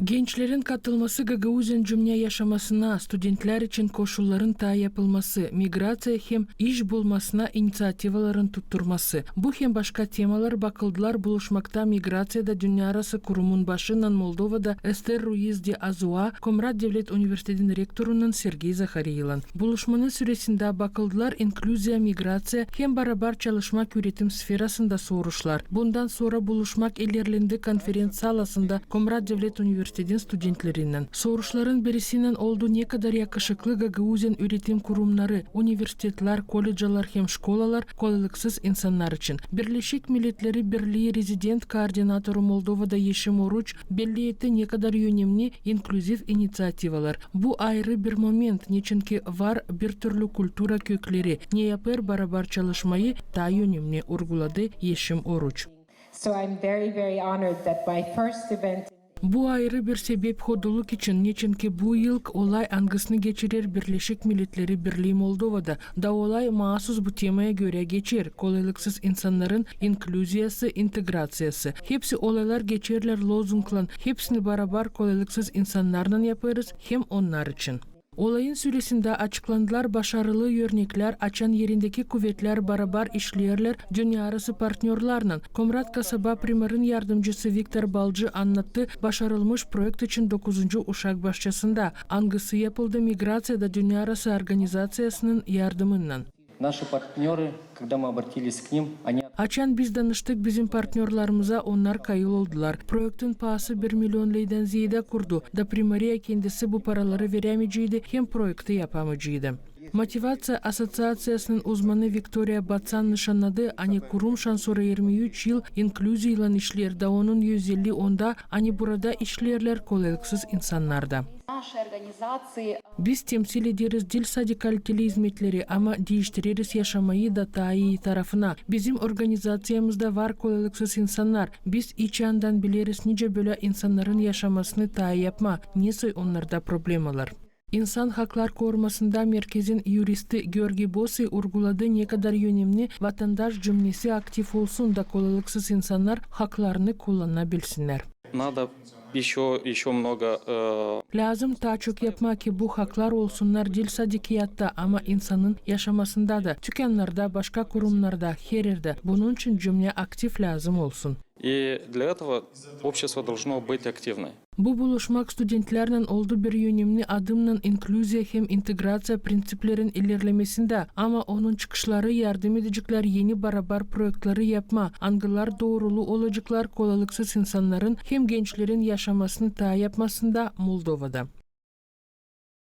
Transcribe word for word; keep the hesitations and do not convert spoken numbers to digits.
Gençlerin katılması Gagauziyanın cümnä yaşamasına, studentlär için koşulların taa yapılması, migraţiya hem iş bulmasına iniţiativaların tutturması. Bu hem başka temalar bakıldılar buluşmakta migraţiyada dünnearası kurumun başınnan Moldovada Ester Ruiz de Azua, Komrat devlet universitetin rektorunnan Sergey Zahariylan. Buluşmanın süresindä bakıldılar inklüziya, migraţiya hem barabar çalışmak üüretim sferasında soruşlar. Bundan sora buluşmak ilerlendi konferens salasında Komrat devlet universitetin studentlerinnän. Soruşların birisinnän oldu, ne kadar yakışıklı Gagauziyanın üüretim kurumnarı, universitetlär, kollecalär hem şkolalar kolaylıksız insannar için. Birleşik Milletleri Birlii rezident koordinatoru Moldovada Eşim Oruç belli etti, ne kadar önemni inklüziv iniţiativalar. Bu ayırı bir moment, neçinki var bir türlü kultura kökleri, ne yapêr barabar çalışmayı taa önemni, urguladı Eşim Oruç. So I'm very, very honored that my first event Bu ayırı bir sebep hoduluk için, neçinki bu yılkı olay, angısını geçirer Birleşik Milletleri Birlii Moldovada, da olay maasus bu temaya görä geçer, kolaylıksız insannarın inklüziyası, integraţiyası. Hepsi olaylar geçerlär lozunglan, hepsini barabar kolaylıksız insannarlan yapêrız hem onnar için. Olayın süresindä açıklandılar başarılı örneklär, açan erindeki kuvetlär barabar işleerlär dünnearası partnörlarlan. Komrat kasaba primarın yardımcısı Viktor Balcı annattı başarılmış proekt için dokuzuncu uşak başçasında, angısı yapıldı migraţiyada dünnearası organizaţiyasının yardımınnan. Наши партнёры, когда мы обратились к ним, они Açan biz danıştık bizim partnörlarımıza, onnar kayıl oldular. Proektin paası bir million leydän zeedä kurdu, da primariya kendisi bu paraları verämeyeceydi hem proekti yapameyeceydi. Motivaţiya asosiaţiyasının uzmanı Viktoriya Batsan nışannadı, ani kurum şansora irmi üç yıl inklüziylan işleer, da onun özelliyi onda, ani burada işleerlär kolaylıksız insannar da. Biz temsil ederiz diil sade kaliteli izmetleri, ama diiştireriz yaşamayı da taa ii tarafına. Bizim organizaţiyamızda var kolaylıksız insannar. Biz iç yandan bileriz, nicä bölä insannarın yaşamasını taa ii yapmaa, nesoy onnarda problemalar. İnsan haklar korumasında merkezin yuristi Georgiy Bosi urguladı, ne kadar önemni vatandaş cümnesi aktiv olsun da kolaylıksız insannar haklarını kullanabilsinnär. Надо ещё, ещё много, э, Lääzım taa çok yapmaa, ki bu haklar olsunnar diil sade kiyatta, ama insanın yaşamasında da, tükannarda, başka kurumnarda, her erdä. Bunun için cümnä aktiv lääzım olsun. И для этого общество должно быть активной. Bu buluşmak studentlärlän oldu bir önemni adımnan inklüziya hem integraţiya prinţiplerin ilerlemesindä, ama onun çıkışları yardım edeceklär eni barabar proektleri yapmaa, angılar doorulu olaceklar kolaylıksız insannarın hem gençlerin yaşamasını taa yapmasında Moldovada.